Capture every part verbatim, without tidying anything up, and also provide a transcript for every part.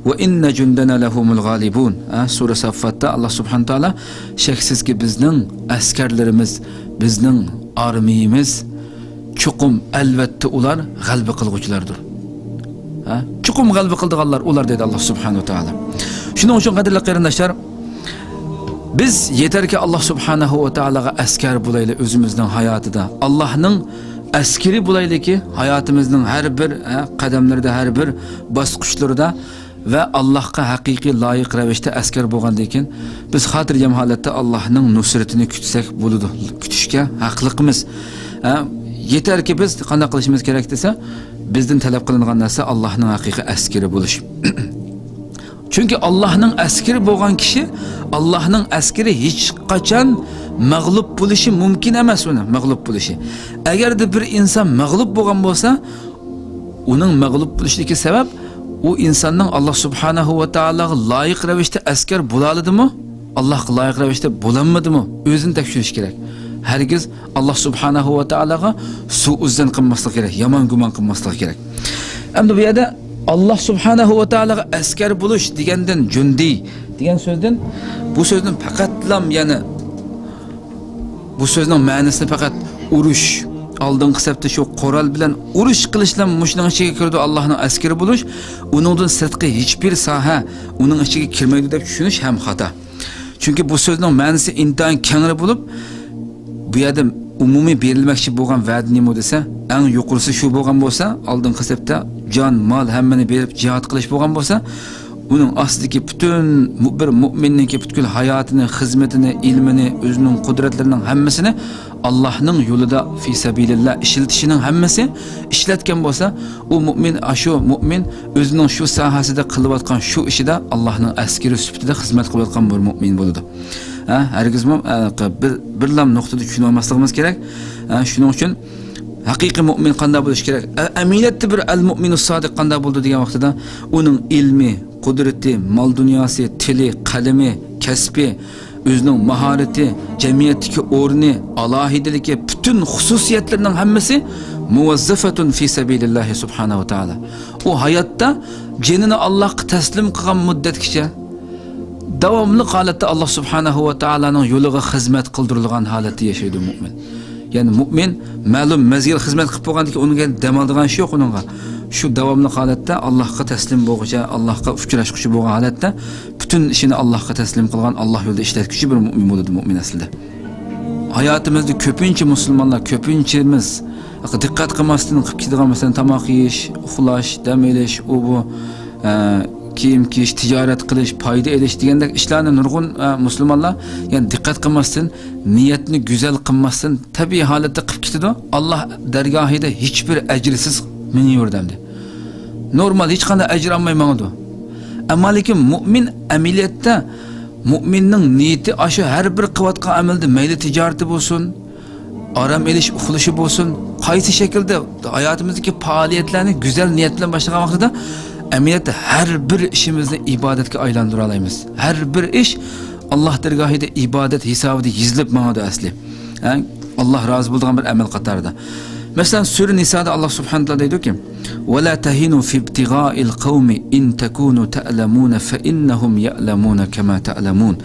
ۋە ئىننە جۇندەنە لەھۇمۇل غالىبۇن. ھە، سۈرە ساففاتتا ئاللا سۇبھانە تائالا، شەكسىزكى بىزنىڭ ئەسكەرلىرىمىز، بىزنىڭ ئارمىيىمىز چوقۇم، ئەلۋەتتە، ئۇلار غەلىبە قىلغۇچىلاردۇر. ھە، چوقۇم غەلىبە قىلىدىغانلار ئۇلار، دېدى ئاللا سۇبھانە تائالا. شۇنىڭ ئۈچۈن، قەدىرلىك قېرىنداشلار، بىز يېتەركى ئاللا سۇبھانەھۇ ۋە تائالاغا ئەسكەر بولايلى ئۆزىمىزنىڭ ھاياتىدا. ئاللانىڭ ئەسكىرى بولايلىكى، ھاياتىمىزنىڭ ھەر بىر، ھە، قەدەملىرىدە، ھەر بىر باسقۇچلىرىدا ۋە ئاللاھقا ھەقىقىي لايىق رەۋىشتە ئەسكەر بولغاندىن كېيىن، بىز خاتىرجەم ھالەتتە ئاللاھنىڭ نۇسرىتىنى كۈتسەك بولىدۇ، كۈتۈشكە ھەقلىقمىز. ھە، يېتەركى بىز قانداق قىلىشىمىز كېرەك دېسە، بىزدىن تەلەپ قىلىنغان نەرسە ئاللاھنىڭ ھەقىقىي ئەسكىرى بولۇش. چۈنكى ئاللاھنىڭ ئەسكىرى بولغان كىشى، ئاللاھنىڭ ئەسكىرى ھېچقاچان مەغلۇپ بولۇشى مۇمكىن ئەمەس، ئۇنى مەغلۇپ بولۇشى. ئەگەردە بىر ئىنسان مەغلۇپ بولغان بولسا، ئۇنىڭ مەغلۇپ بولۇشىدىكى سەۋەب، ئۇ ئىنساننىڭ ئاللا سۇبھانەھۇ ۋە تائالاغا لايىق رەۋىشتە ئەسكەر بولالىدىمۇ؟ ئاللاھقا لايىق رەۋىشتە بولالمىدىمۇ؟ ئۆزىنى تەكشۈرۈش كېرەك. ھەرگىز ئاللا سۇبھانەھۇ ۋە تائالاغا سۇئۇززەن قىلماسلىق كېرەك، يامان گۇمان قىلماسلىق كېرەك. ئەمدى بۇ يەردە ئاللا سۇبھانەھۇ ۋە تائالاغا ئەسكەر بولۇش دېگەندىن، جۇندى دېگەن سۆزدىن، بۇ سۆزدىن پەقەتلام، يەنى بۇ سۆزنىڭ مەنىسىنى پەقەت ئۇرۇش، ئالدىنقى سەپتە شۇ قورال بىلەن ئۇرۇش قىلىشلا مۇشۇنىڭ ئىچىگە كىرىدۇ، ئاللاھنىڭ ئەسكىرى بولۇش. ئۇنىڭدىن سىرتقى ھېچبىر ساھە ئۇنىڭ ئىچىگە كىرمەيدۇ دەپ چۈشىنىش ھەم خاتا. چۈنكى بۇ سۆزنىڭ مەنىسى ئىنتايىن كەڭرى بولۇپ، بۇ يەردە ئومۇمىي بېرىلمەكچى بولغان ۋەدە نېمە دېسە، ئەڭ يۇقىرىسى شۇ بولغان بولسا، ئالدىنقى سەپتە جان، مال ھەممىنى بېرىپ جىھاد قىلىش بولغان بولسا، ئۇنىڭ ئاستىدىكى پۈتۈن مۇ-، بىر مۇئمىننىڭكى پۈتكۈل ھاياتىنى، خىزمىتىنى، ئىلمىنى، ئۆزىنىڭ قۇدرەتلىرىنىڭ ھەممىسىنى ئاللاھنىڭ يولىدا، فى سەبىلىللا، ئىشلىتىشىنىڭ ھەممىسى ئىشلەتكەن بولسا، ئۇ مۇئمىن، ئاشۇ مۇئمىن ئۆزىنىڭ شۇ ساھەسىدە قىلىۋاتقان شۇ ئىشىدا ئاللاھنىڭ ئەسكىرى سۈپىتىدە خىزمەت قىلىۋاتقان بىر مۇئمىن بولىدۇ. ھە، ھەرگىزمۇ، ئە، بىر، بىرلام نۇقتىدا چۈشىنىۋالماسلىقىمىز كېرەك. ھە، شۇنىڭ ئۈچۈن ھەقىقىي مۇئمىن قانداق بولۇشى كېرەك؟ ئە، ئەمەلىيەتتە بىر ئەل مۇئمىنۇس سادىق قانداق بولىدۇ دېگەن ۋاقتىدا، ئۇنىڭ ئىلمى، قۇدرىتى، مال دۇنياسى، تىلى، قەلىمى، كەسپى، ئۆزىنىڭ ماھارىتى، جەمئىيەتتىكى ئورنى، ئالاھىدىلىكى، پۈتۈن خۇسۇسىيەتلىرىنىڭ ھەممىسى مۇۋەززەفەتۇن فى سەبىلىللاھى سۇبھانەھۇ ۋە تائالا. ئۇ ھاياتتا جېنىنى ئاللاھقا تەسلىم قىلغان مۇددەتكىچە داۋاملىق ھالەتتە ئاللاھ سۇبھانەھۇ ۋە تائالانىڭ يولىغا خىزمەت قىلدۇرۇلغان ھالەتتە ياشايدۇ مۇئمىن. يەنى مۇئمىن مەلۇم مەزگىل خىزمەت قىلىپ بولغاندىن كېيىن ئۇنىڭ دەم ئالىدىغان ئىشى يوق ئۇنىڭغا. شۇ داۋاملىق ھالەتتە ئاللاھقا تەسلىم بولغۇچە، ئاللاھقا ئۇچراشقۇچە بولغان ھالەتتە پۈتۈن ئىشىنى ئاللاھقا تەسلىم قىلغان، ئاللاھ يولىدا ئىشلەتكۈچى بىر مۇئمىن بولىدۇ مۇئمىن ئەسلىدە. ھاياتىمىزدا كۆپىنچە مۇسۇلمانلار، كۆپىنچىمىز دىققەت قىلماستىن قىلىپ كېتىدىغان، مەسىلەن، تاماق يېيىش، ئۇخلاش، دەم ئېلىش، ئۇ بۇ، ئە، كىيىم كىيىش، تىجارەت قىلىش، پايدا ئېلىش دېگەندەك ئىشلارنى نۇرغۇن، ئە، مۇسۇلمانلار، يەنى دىققەت قىلماستىن، نىيەتنى گۈزەل قىلماستىن، تەبىئىي ھالەتتە قىلىپ كېتىدۇ. ئاللاھ دەرگاھىدا ھېچبىر ئەجىرسىز مېڭىۋېرىدۇ ئەمدى. نورمال، ھېچقانداق ئەجىر ئالماي ماڭىدۇ. ئەمما لېكىن مۇئمىن ئەمەلىيەتتە، مۇئمىننىڭ نىيىتى ئاشۇ ھەر بىر قىلىۋاتقان ئەمەلدە، مەيلى تىجارىتى بولسۇن، ئارام ئېلىش، ئۇخلىشى بولسۇن، قايسى شەكىلدە ھاياتىمىزدىكى پائالىيەتلەرنى گۈزەل نىيەت بىلەن باشلىغان ۋاقتىدا، ئەمەلىيەتتە ھەر بىر ئىشىمىزنى ئىبادەتكە ئايلاندۇرالايمىز. ھەر بىر ئىش ئاللاھ دەرگاھىدا ئىبادەت ھېسابىدا يېزىلىپ ماڭىدۇ ئەسلى. ھە؟ ئاللاھ رازى بولىدىغان بىر ئەمەل قاتارىدا. مەسىلەن، سۈرە نىسادا ئاللاھ سۇبھانەھۇ ۋە تائالا دەيدۇكى، ۋە لا تەھىنۇ فىبتىغائىل قەۋمى ئىن تەكۇنۇ تەئلەمۇنە فەئىننەھۇم يەئلەمۇنە كەما تەئلەمۇن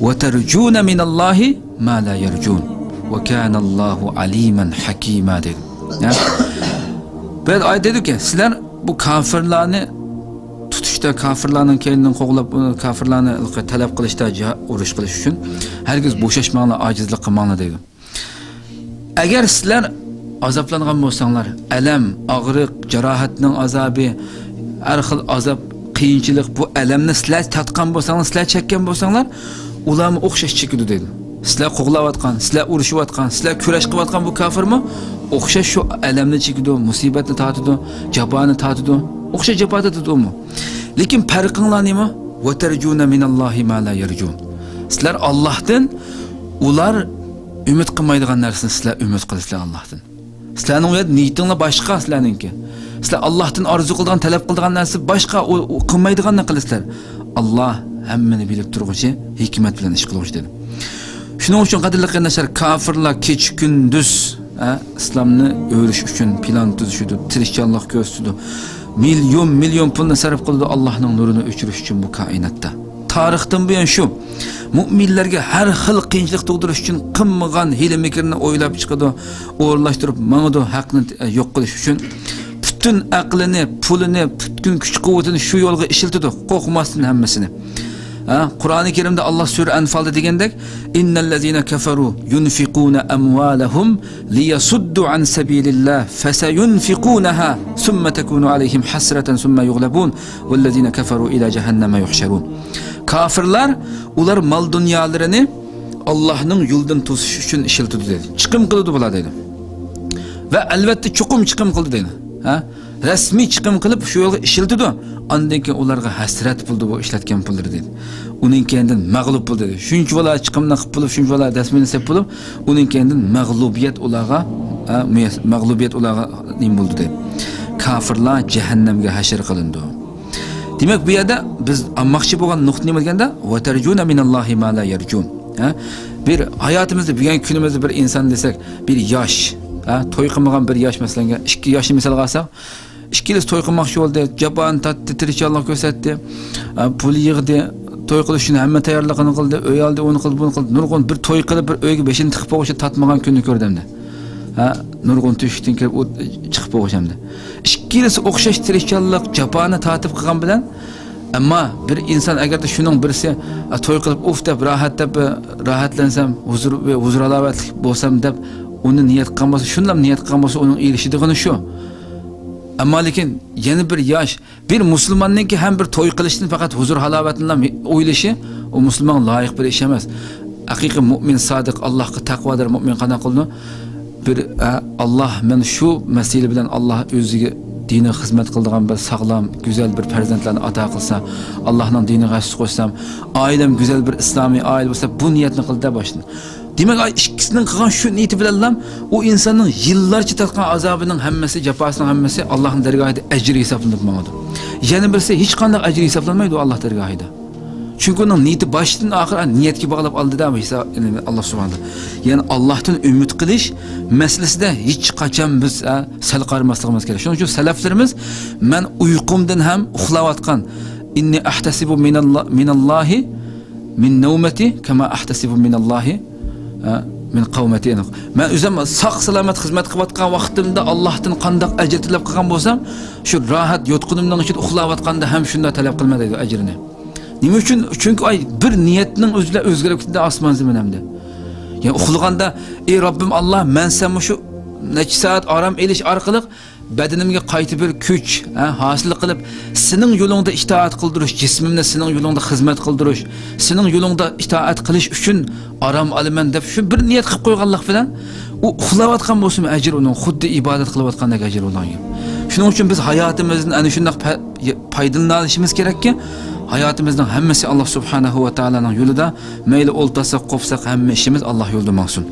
ۋە تەرجۇنە مىنەللاھى ما لا يەرجۇن ۋە كانەللاھۇ ئەلىمەن ھەكىما، دەيدۇ. ھە؟ بىر ئايەت دەيدۇكى، سىلەر بۇ كافىرلارنى تۇتۇشتا، كافىرلارنىڭ كەينىدىن قوغلاپ، كافىرلارنى تەلەپ قىلىشتا، جىھاد، ئۇرۇش قىلىش ئۈچۈن ھەرگىز بوشاشماڭلار، ئاجىزلىق قىلماڭلار، دەيدۇ. ئەگەر سىلەر ئازابلانغان بولساڭلار، ئەلەم، ئاغرىق، جاراھەتنىڭ ئازابى، ھەر خىل ئازاب، قىيىنچىلىق، بۇ ئەلەمنى سىلەر تارتقان بولساڭلار، سىلەر چەككەن بولساڭلار، ئۇلارمۇ ئوخشاش چېكىدۇ، دەيدۇ. سىلەر قوغلاۋاتقان، سىلەر ئۇرۇشۇۋاتقان، سىلەر كۈرەش قىلىۋاتقان بۇ كافىرمۇ ئوخشاش شۇ ئەلەمنى چېكىدۇ، مۇسىبەتنى تارتىدۇ، جاپانى تارتىدۇ، ئوخشاش جاپا تارتىدۇ ئۇمۇ. لېكىن پەرقىڭلار نېمە؟ ۋە تەرجۇنە مىنەللاھى ما لا يەرجۇن. سىلەر ئاللاھتىن، ئۇلار ئۈمىد قىلمايدىغان نەرسىنى سىلەر ئۈمىد قىلىسىلەر ئاللاھتىن. سىلەرنىڭ ئۇ يەردە نىيىتىڭلار باشقا سىلەرنىڭكى. سىلەر ئاللاھتىن ئارزۇ قىلىدىغان، تەلەپ قىلىدىغان نەرسە باشقا، ئۇ، ئۇ قىلمايدىغاننى قىلىسىلەر. ئاللاھ ھەممىنى بىلىپ تۇرغۇچى، ھېكمەت بىلەن ئىش قىلغۇچى، دېدى. شۇنىڭ ئۈچۈن، قەدىرلىك قېرىنداشلار، كافىرلار كېچە-كۈندۈز، ھە، ئىسلامنى ئۆرۈش ئۈچۈن پىلان تۈزۈشىدۇ، تىرىشچانلىق كۆرسىتىدۇ. مىليون، مىليون پۇلنى سەرپ قىلىدۇ ئاللاھنىڭ نۇرىنى ئۆچۈرۈش ئۈچۈن بۇ كائىناتتا. تارىختىن بۇيان شۇ. مۇئمىنلەرگە ھەر خىل قىيىنچىلىق تۇغدۇرۇش ئۈچۈن قىلمىغان ھىيلە-مىكىرنى ئويلاپ چىقىدۇ، ئورۇنلاشتۇرۇپ ماڭىدۇ، ھەقنى، ئە، يوق قىلىش ئۈچۈن. پۈتۈن ئەقلىنى، پۇلىنى، پۈتۈن كۈچ-قۇۋۋىتىنى شۇ يولغا ئىشلىتىدۇ، قورقماستىن ھەممىسىنى. ھە، قۇرئانى كەرىمدە ئاللا سۈرە ئەنفالدا دېگەندەك، إن الذين كفروا ينفقون أموالهم ليصدوا عن سبيل الله فسينفقونها ثم تكون عليهم حسرة ثم يغلبون والذين كفروا إلى جهنم يحشرون. كافىرلار، ئۇلار مال-دۇنيالىرىنى ئاللاھنىڭ يولىدىن توسۇش ئۈچۈن ئىشلىتىدۇ دېدى. چىقىم قىلىدۇ بۇلار دەيدۇ. ۋە ئەلۋەتتە چوقۇم چىقىم قىلىدۇ دەيدۇ. ھە؟ رەسمىي چىقىم قىلىپ شۇ يولغا ئىشلىتىدۇ. ئاندىن كېيىن ئۇلارغا ھەسرەت بولىدۇ بۇ ئىشلەتكەن پۇللىرى دەيدۇ. ئۇنىڭ كەينىدىن مەغلۇپ بولىدۇ دەيدۇ. شۇنچە بالا چىقىمنى قىلىپ بولۇپ، شۇنچە بالا رەسمىينى سېلىپ بولۇپ، ئۇنىڭ كەينىدىن مەغلۇبىيەت ئۇلارغا، ھە، مۇيەس-، مەغلۇبىيەت ئۇلارغا نېمە بولىدۇ دەيدۇ. كافىرلار جەھەننەمگە ھەشر قىلىنىدۇ. دېمەك، بۇ يەردە بىز ئالماقچى بولغان نۇقتا نېمە دېگەندە، وترجون من الله ما لا يرجون. ھە؟ بىر ھاياتىمىزدا، بۈگۈنكى كۈنىمىزدە بىر ئىنسان دېسەك، بىر ياش، ھە، توي قىلمىغان بىر ياش، مەسىلەن، ئىككى ياشنى مىسالغا ئالساق، ئىككىلىسى توي قىلماقچى بولدى، جاپانى تارتتى، تىرىشچانلىق كۆرسەتتى، ھە، پۇل يىغدى، توي قىلىش ئۈچۈن ھەممە تەييارلىقىنى قىلدى، ئۆي ئالدى، ئۇنى قىلدى، بۇنى قىلدى، نۇرغۇن بىر توي قىلىپ، بىر ئۆيگە بېشىنى تىقىپ بولغۇچە تارتمىغان كۈننى كۆردى ئەمدى. ھە، نۇرغۇن تۆشۈكتىن كىرىپ، ئۇ چىقىپ بولغۇچە ئەمدى. ئىككىلىسى ئوخشاش تىرىشچانلىق، جاپانى تارتىپ قىلغان بىلەن، ئەمما بىر ئىنسان ئەگەردە شۇنىڭ بىرسى، ئە، توي قىلىپ، ئۇف دەپ، راھەت دەپ، ئە، راھەتلەنسەم، ھۇزۇر ۋە ھۇزۇر ھالاۋەتلىك بولسام دەپ، ئۇنى نىيەت قىلغان بولسا، شۇنداق نىيەت قىلغان بولسا، ئۇنىڭ ئېرىشىدىغىنى شۇ. ئەمما لېكىن يەنە بىر ياش، بىر مۇسۇلماننىڭكى ھەم بىر توي قىلىشتىن پەقەت ھۇزۇر ھالاۋەتنىلا ئويلىشى، ئۇ مۇسۇلمانغا لايىق بىر ئىش ئەمەس. ھەقىقىي مۇئمىن، سادىق، ئاللاھقا تەقۋادار مۇئمىن قانداق قىلىدۇ؟ بىر، ئە، ئاللاھ، مەن شۇ ۋەسىلە بىلەن ئاللاھ ئۆزىگە، دىنىغا خىزمەت قىلىدىغان بىر ساغلام، گۈزەل بىر پەرزەنتلەرنى ئاتا قىلسا، ئاللاھنىڭ دىنىغا ھەسسە قوشسام، ئائىلەم گۈزەل بىر ئىسلامىي ئائىلە بولسا، بۇ نىيەتنى قىلدى دەپ باشلىدى. دېمەك، ئاي، ئىككىسىنىڭ قىلغان شۇ نىيىتى بىلەنلا ئۇ ئىنساننىڭ يىللارچە تارتقان ئازابىنىڭ ھەممىسى، جاپاسىنىڭ ھەممىسى ئاللاھنىڭ دەرگاھىدا ئەجىر ھېسابلىنىپ ماڭىدۇ. يەنە بىرسى ھېچقانداق ئەجىر ھېسابلانمايدۇ ئاللاھ دەرگاھىدا. چۈنكى ئۇنىڭ نىيىتى باشتىن ئاخىر نىيەتكە باغلاپ ئالدىدا ھېساب، يەنى ئاللاھ سۇبھانەھۇ. يەنى ئاللاھتىن ئۈمىد قىلىش مەسىلىسىدە ھېچقاچان بىز، ئە، سەل قارىماسلىقىمىز كېرەك. شۇنىڭ ئۈچۈن سەلەفلىرىمىز، مەن ئۇيقۇمدىن ھەم ئۇخلاۋاتقان، إني أحتسب من الله، من الله من نومتي كما أحتسب من الله، ئە، من قومتي. مەن ئۆزۈم ساق-سالامەت خىزمەت قىلىۋاتقان ۋاقتىمدا ئاللاھتىن قانداق ئەجىر تىلەپ قىلغان بولسام، شۇ راھەت يوتقۇنۇمنىڭ ئىچىدە ئۇخلاۋاتقاندا ھەم شۇنداق تەلەپ قىلىمەن دەيدۇ ئەجرىنى. نېمە ئۈچۈن؟ چۈنكى ئاي، بىر نىيەتنىڭ ئۆزى بىلەن ئۆزگىرىپ كېتىدۇ ئاسمان زېمىن ئەمدى. يەنى ئۇخلىغاندا، ئى رەببىم ئاللاھ، مەن سەن مۇشۇ نەچچە سائەت ئارام ئېلىش ئارقىلىق بەدىنىمگە قايتا بىر كۈچ، ھە، ھاسىل قىلىپ، سېنىڭ يولۇڭدا ئىتائەت قىلدۇرۇش، جىسمىمنى سېنىڭ يولۇڭدا خىزمەت قىلدۇرۇش، سېنىڭ يولۇڭدا ئىتائەت قىلىش ئۈچۈن ئارام ئالىمەن دەپ شۇ بىر نىيەت قىلىپ قويغانلىق بىلەن، ئۇ ئۇخلاۋاتقان بولسىمۇ ئەجىر ئۇنىڭ، خۇددى ئىبادەت قىلىۋاتقاندەك ئەجىر ئۇنىڭ. شۇنىڭ ئۈچۈن بىز ھاياتىمىزدىن ئەنە شۇنداق پە-، پايدىلىنالىشىمىز كېرەككى، ھاياتىمىزنىڭ ھەممىسى ئاللاھ سۇبھانەھۇ ۋە تائالانىڭ يولىدا، مەيلى ئولتۇرساق، قوپساق، ھەممە ئىشىمىز ئاللاھ يولىدا ماڭسۇن.